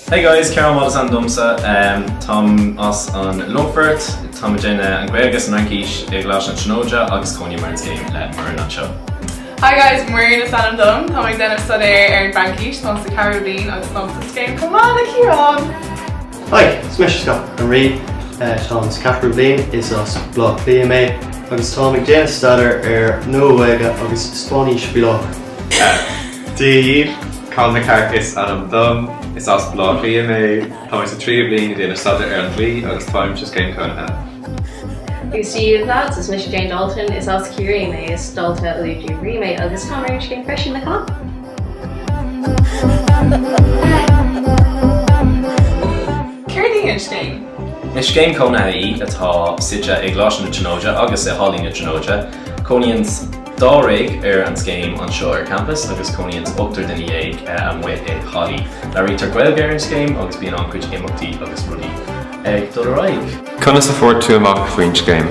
Hey guys, Ciarán Wall is ainm domsa. Táim as an Longfort, táim ag déanamh an Ghaeilge is an Fhraincis i gColáiste na Tríonóide agus cónaím ar an scéim le Muireann anseo. Hi guys, Muireann is ainm dom, táim ag déanamh staidéar ar an bhFraincis, táim sa ceathrú bliain agus táim sa scéim chomh maith le Ciarán! Hi, is mise Scott Mac an Rí, táim sa ceathrú bliain, is as Baile Átha Cliath mé agus táim ag déanamh staidéar ar Nua-Ghaeilge agus Spáinnis faoi láthair. Dia dhaoibh, Cathal Mac Airt is ainm dom, is as Baile Átha Cliath mé, tá mé sa tríú bliain ag déanamh staidéar ar an dlí agus táim sa scéim cónaithe. Agus Dia dhaoibh lads, is mise Jane Dalton, is as Ciarraí mé, is dalta LUG mé agus táim ar an scéim freisin le Colm. Céard í an scéim? Is scéim cónaithe í atá suite i gColáiste na Tríonóide agus i Hallaí na Tríonóide. Cónaíonn dáréag ar an scéim anseo ar campas agus cónaíonn ochtar duine dhéag amuigh i hallaí. Labhraítear Gaeilge ar an scéim agus bíonn an-chuid imeachtaí agus rudaí ag dul ar aghaidh. Conas a fuair tú amach faoin scéim?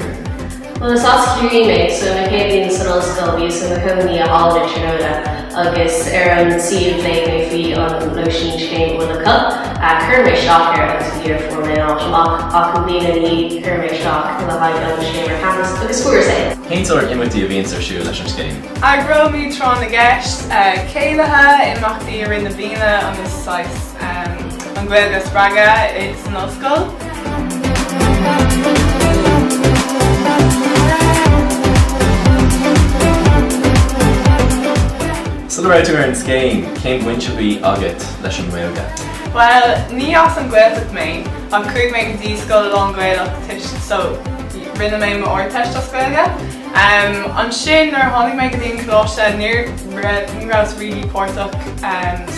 Bhuel is as Ciarraí mé so mo chéad bhliain san ollscoil bhíos i mo chónaí i Halla na Tríonóide agus ar an suíomh léigh mé faoi an lóistín scéim a bhfuil acu. Chuir mé isteach air agus níor fuair mé an áit amach ach an bhliain ina dhiaidh chuir mé isteach le haghaidh an scéim ar campas agus fuaireas é. Cén sórt imeachtaí a bhíonns ar siúl leis an scéim? Eagróimid tráth na gceist, céilithe, imeachtaí i rith na bliana agus saghas an Ghaeilge a spreagadh san ollscoil. Sula raibh tú ar an scéim, cén bhaint a bhí agat leis an nGaeilge? Bhuel, ní as an Ghaeltacht mé ach chuaigh mé go dtí scoil lán-Ghaelach toisc so. Rinne mé m'Ardteist as Gaeilge. Ansin nuair a tháinig mé go dtí an coláiste ní raibh ní rabhas really páirteach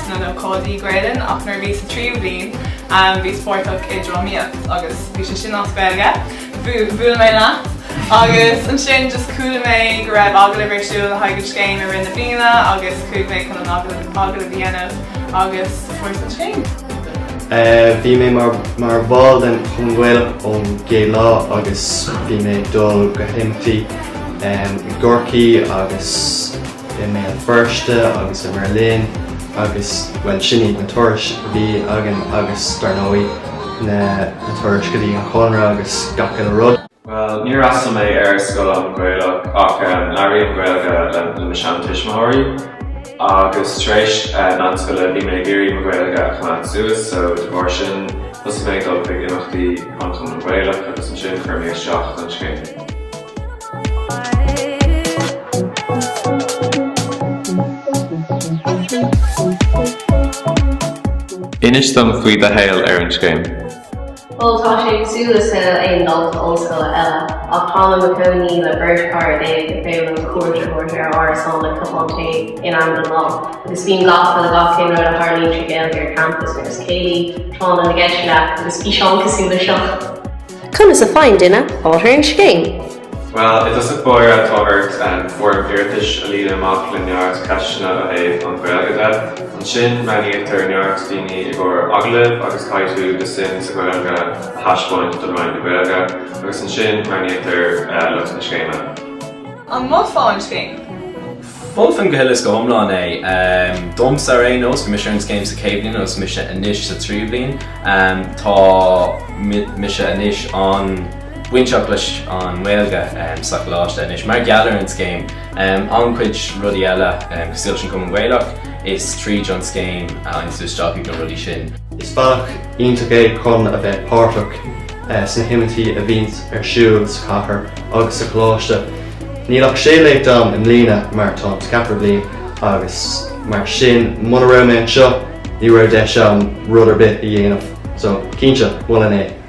sna hócáidí Gaelainn ach nuair a bhíos sa tríú bliain bhíos páirteach i drámaíocht agus bhí sé sin as Gaeilge. Bhuail mé leat agus ansin just chuala mé go raibh agallamh ar siúl le haghaidh an scéim i rith na bliana agus chuaigh mé chun an agallamh a dhéanamh agus fuaireas an scéim. Bhí mé mar bhall den Chumann Gaelach ón gcéad lá agus bhí mé ag dul go himeachtaí i gCorcaigh agus i mBéal Feirste agus i mBerlin agus bhuel sin iad na turais a bhí againn agus dar ndóigh na turais go dtí an Conradh agus gach uile rud. Bhuel, níor fhreastail mé ar scoil lán-Ghaelach ach labhraím Gaeilge le mo seantuismitheoirí agus tar éis meánscoile bhí mé ag iarraidh mo Ghaeilge a choimeád suas so de bharr sin thosaigh mé ag dul chuig imeachtaí an Chumann Gaelach agus ansin chuir mé isteach don scéim. Inis dom faoi do shaol ar an scéim. Bhuel, tá sé cosúil le saol aon dalta ollscoile eile, ach táim i mo chónaí le beirt cara déag a féidir liom cuairt a thabhairt ar árasán le cupán tae in am den lá, agus bím gafa le gach aon rud a tharlaíonn trí Ghaeilge ar campas, ar nós céilí, tráthanna na gceisteanna agus físeáin cosúil le seo. Conas a faigheann duine áit ar an scéim? Bhuel, i dtosach báire tá ort foirm iarratais a líonadh amach le neart ceisteanna ó thaobh an Ghaeilge de. Ansin roghnaítear neart daoine i gcomhair agallaimh agus caithfidh tú do suim sa Ghaeilge a thaispeáint do Roinn na Gaeilge agus ansin roghnaítear lucht na scéime. An molfá an scéim? Mholfainn go huile is go hiomlán é. Domsa ar aon nós, bhí mise ar an scéim sa chéad bhliain agus mise anois sa tríú bliain. Tá mise anois an-bhainteach leis an nGaeilge sa choláiste anois mar gheall ar an scéim. An-chuid rudaí eile cosúil leis an Chumann Gaelach, is tríd an scéim a fhaigheann tú isteach ag na rudaí sin. Is bealach iontach é chun a bheith páirteach sna himeachtaí a bhíonns ar siúl sa chathair agus sa choláiste. Níl ach sé léacht agam i mbliana mar táim sa ceathrú bliain agus mar sin muna raibh mé anseo ní raibh deis agam rud ar bith a dhéanamh so cinnte, molaim é.